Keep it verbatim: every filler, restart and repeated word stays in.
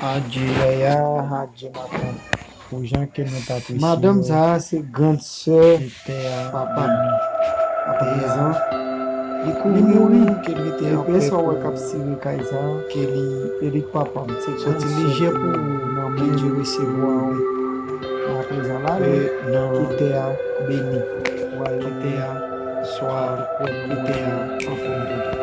Adye yaya, adye matant. Pou jan ke nou t apresye yo. Madanm sa a se grann sè papa m. Aprezan, li mouri. Epi sa w wè k ap sere kay sa a, se li k papa m. Se grann sè pou manman m. Aprezan, l ale. Ki tè a beni. Ki tè a swa, ki tè a anfòm.